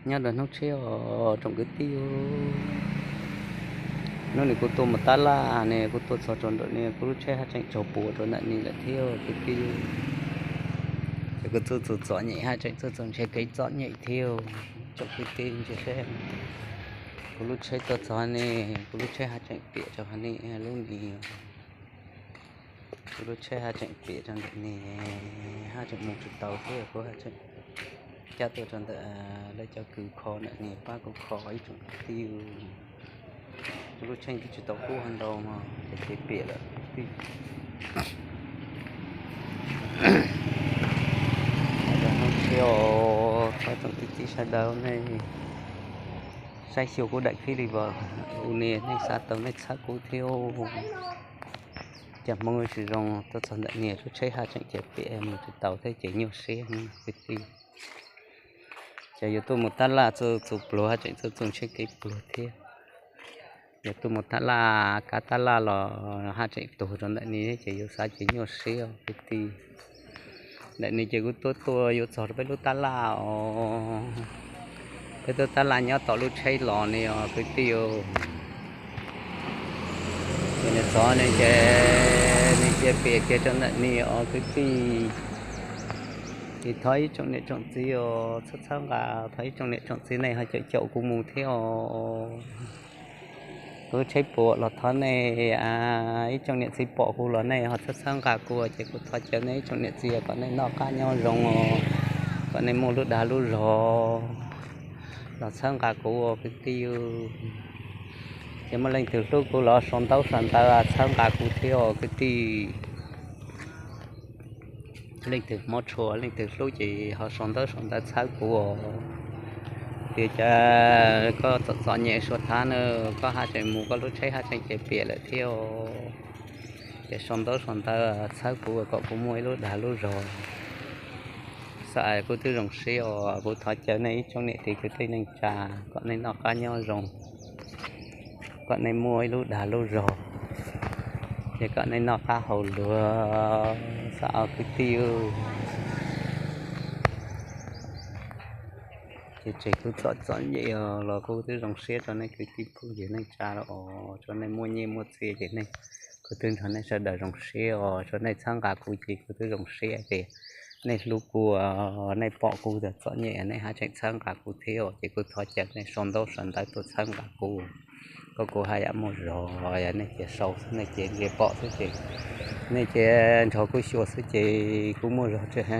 Nyob rau hnub tshiab os tsoom kwv tij, hnub no kuv tuaj mus tab laj ne, kuv tuaj txog rau ntawm no kuv lub tsheb haj tseem tsaug puas rau ntawm no lawm thiab kwv tij. Ces kuv txhua txhua txom nyem haj tseem txhua txhua ntshe kev txom nyem thiab tsoom kwv tij ntsia seb. Kuv lub tsheb tuaj txog ne, kuv lub tsheb haj tseem piam rau hauv no lub ni. Kuv lub tsheb haj tseem piam rau ntawm no, haj tseem mus tsis tau thiab kuv haj tseem cab tuaj rau ntawm lawv cov kws kho ntawm no pab kuv kho ib tsoom kwv tij. Kuv lub tsheb twb tsis tau kub hov ntau no ces kev piam lawm kwv tij. Hnub tshiab os, thov tsoom kwv tij sawv daws nej saib xyuas kuv daim clip li vas ua ni nej xav tau nej txhawb kuv thiab. Cas hmoov tsis zoo tuaj txog ntawm no lub tsheb haj tseem ces piam mus tsis tau thiab ces nyuaj siab kwv tij. Ces yuav tuaj mus tab laj txhua txhua pluag haj tseem txhua txhua ntshe kev pluag thiab. Yuav tuaj mus tab laj kav tab laj los haj tseem tuag rau ntawm no ces yuav xav ces nyuaj siab kwv tij. Ntawm no ces kuv tuaj tuaj yuav txog rau peb lub tab laj os. Peb lub tab laj nyob tom lub tsheb los no os kwv tij. Ces nws txog no ces nws cia piam kiag rau ntawm no os kwv tij. Ces thov ib tsoom niam tsoom txiv os txhawb txhawb nqa, thov ib tsoom niam tsoom txiv nej ho caum caum kuv mus thiab os. Kuv lub tsheb puas los thov nej ib tsoom niam txiv pom kuv los nej ho txhawb txhawb nqa kuv ces kuv thov caw nej ib tsoom niam txiv kom nej noj qab nyob zoo os, kom nej muaj lub dag lub zog los txhawb nqa kuv os kwv tij. Ces muaj leej twg hlub kuv los sau ntaub sau ntawv txhawb nqa kuv thiab os kwv tij. Leej twg mob tshua leej twg hlub ces ho sau ntaub sau ntawv txhawb kuv os. Tias cas koj txom txom nyem suav thav na, koj haj tseem mus koj lub tsheb haj tseem ces piam lawm thiab os. Ces sau ntaub sau ntawv txhawb kuv kom kuv muaj ib lub dag lub zog. Xav kuv twb zoo siab os, kuv thov caw nej ib tsoom niam txiv kwv tij neej tsa kom nej noj qab nyob zoo, kom nej muaj ib lub dag lub zog, ces kom nej noj qab haus luag xwb os kwv tij. Ces tseem kuv txom txom nyem os los kuv twb zoo siab rau nej kwv tij phooj ywg neej tsa los os, rau nej muaj nyiaj muaj txiaj ces nej, kuv twb nrog nej sawv daws zoo siab os, rau nej txhawb nqa kuv ces kuv twb zoo siab tias nej hlub kuv, nej pom kuv txom nyem nej haj tseem txhawb nqa kuv thiab os, ces kuv thov caw nej sau ntaub sau ntawv tuaj txhawb nqa kuv, kom kuv haj yam muaj zog, yog nej cia sau xwb nej cia ntsia pom xwb ces, nej cia nrog kuv xyuas xwb ces kuv muaj zog tsis hais.